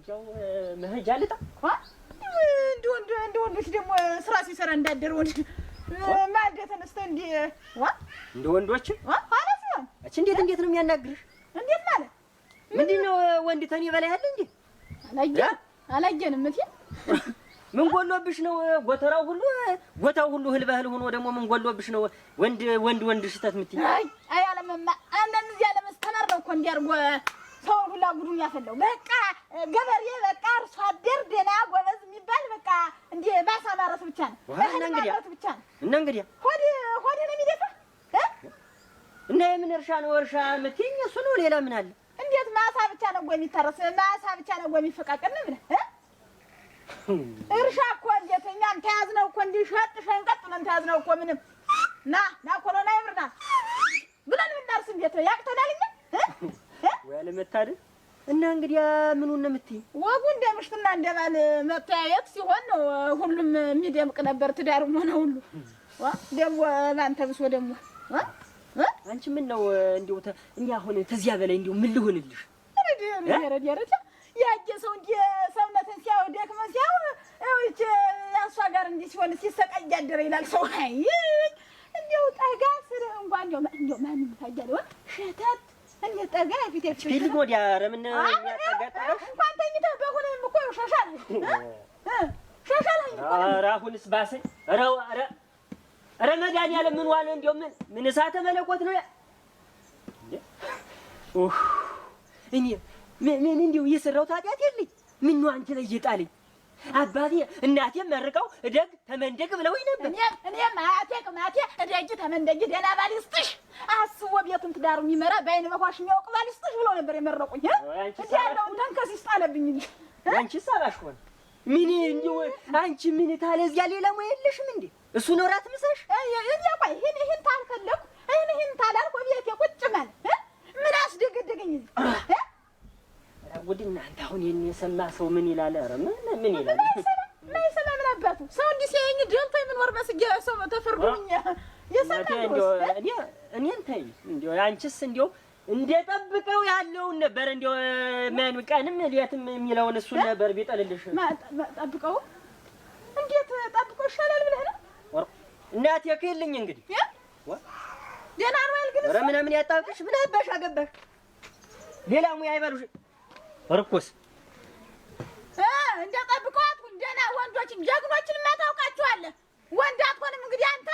እንዲያው መሄጃ ልጣ እንደ ወንዶች ደግሞ ስራ ሲሰራ እንዳደር ወንድ ማልደ ተነስተህ እንዲህ ዋ እንደ ወንዶች ኋላ ሲሆን እቺ እንዴት እንዴት ነው የሚያናግርሽ? እንዴት ማለት ምንድን ነው ወንድ ተኔ በላይ አለ እንዴ? አላየንም አላየንም። እቴ ምን ጎሎብሽ ነው? ጎተራው ሁሉ ጎታው ሁሉ እህል በእህል ሆኖ ደግሞ ምን ጎሎብሽ ነው? ወንድ ወንድ ወንድ ሽተት የምትይኝ? አይ አይ አለመማ አንዳንድ እዚህ አለመስተማር ነው እኮ እንዲህ አድርጎ ሰውን ሁላ ጉዱን ያፈላው። በቃ ገበሬ በቃ አርሶ አደር ደህና ጎበዝ የሚባል በቃ እንዲህ ማሳ ማረስ ብቻ ነው፣ እህል ማምረት ብቻ ነው። እና እንግዲህ ሆድ ሆድ ነው የሚደፋ እና የምን እርሻ ነው እርሻ የምትይኝ? እሱ ነው ሌላ ምን አለ? እንዴት ማሳ ብቻ ነው ወይ የሚታረስ? ማሳ ብቻ ነው ወይ የሚፈቃቀል ነው ብለህ እርሻ እኮ እንዴት እኛም ተያዝነው እኮ እንዲህ ሸጥ ሸንቀጥ ብለን ተያዝነው እኮ ምንም ና ና ኮሎና ይብርና ብለን ብናርስ እንዴት ነው ያቅተናል? እኛ ወይ አለመታደል። እና እንግዲህ ምኑን ነው የምትይኝ? ወጉ እንደ ምሽትና እንደ ባል መተያየት ሲሆን ነው ሁሉም የሚደምቅ ነበር፣ ትዳርም ሆነ ሁሉ ደግሞ ባንተ ብሶ ደግሞ አንቺ ምን ነው እንደው እኛ አሁን ተዚያ በላይ እንደው ምን ልሆንልሽ? ረድ ያየ ሰው እንዲህ ሰውነትን ሲያው ደክመ ሲያው ይህች እሷ ጋር እንዲህ ሲሆን ሲሰቃይ እያደረ ይላል ሰው። አይ እንደው ጠጋ ስልህ እንኳን እንደው እንደው ማንም ታያለህ ሸተት እንደ ጠጋ ፊት ፊልም ወዲያ ኧረ ምን የሚያጠጋ እንኳን ተኝተህ በሁንም እኮ ሸሻል ሸሻል። ኧረ አሁንስ ባሰኝ። ኧረ ኧረ ኧረ መድኃኒዓለም ምን ዋለ እንደው ምን ምን እሳተ መለኮት ነው እኔ ምን እንደው የሰራሁት ኃጢአት የለኝ። ምን ነው አንቺ ላይ እየጣለኝ? አባቴ እናቴ መርቀው እደግ ተመንደግ ብለውኝ ነበር። እኔም አያቴ ቅማቴ እደጊ ተመንደጊ ደህና ባል ይስጥሽ፣ አስቦ ቤቱን ትዳሩ የሚመራ በዓይን በኳሽ የሚያውቅ ባል ይስጥሽ ብለው ነበር የመረቁኝ። እንዲህ ያለውን ተንከስ ይስጣለብኝ እንጂ አንቺስ አባሽ ሆነ ምን እንደው አንቺ ምን ታለዚያ ሌላ ሙያ የለሽም እንዴ? እሱ ነው ራት ምሳሽ? እኔ ቆይ ይሄን ይሄን ታልፈለኩ ይሄን ይሄን ታላልኩ ቤቴ ቁጭ ማለት ምን አስደገደገኝ እዚህ? ጉድ እናንተ! አሁን ይሄን የሰማ ሰው ምን ይላል? ኧረ ምን ምን ይላል? ማይሰማ ምን አባቱ ሰው እንዲህ ሲያየኝ ደልቶ የምኖር መስጌ ሰው ተፈርዶኝ የሰማ እኔን ተይ እንደው አንቺስ እንደው እንደጠብቀው ያለውን ነበር እንደው ምን ቀንም ሌትም የሚለውን እሱን ነበር ቢጠልልሽ። ጠብቀው እንዴት ጠብቆ ይሻላል ብለህ ነው? እናቴ ክልኝ እንግዲህ ደህና ነው ያልግን። ኧረ ምናምን ያጣብቅሽ ምን አባሽ አገባሽ? ሌላ ሙያ አይበሉሽ ርኩስ እንደ ጠብቀው አትሁን። ደህና ወንዶችን ጀግኖችን ታውቃቸዋለህ። ወንድ አትሆንም እንግዲህ አንተ።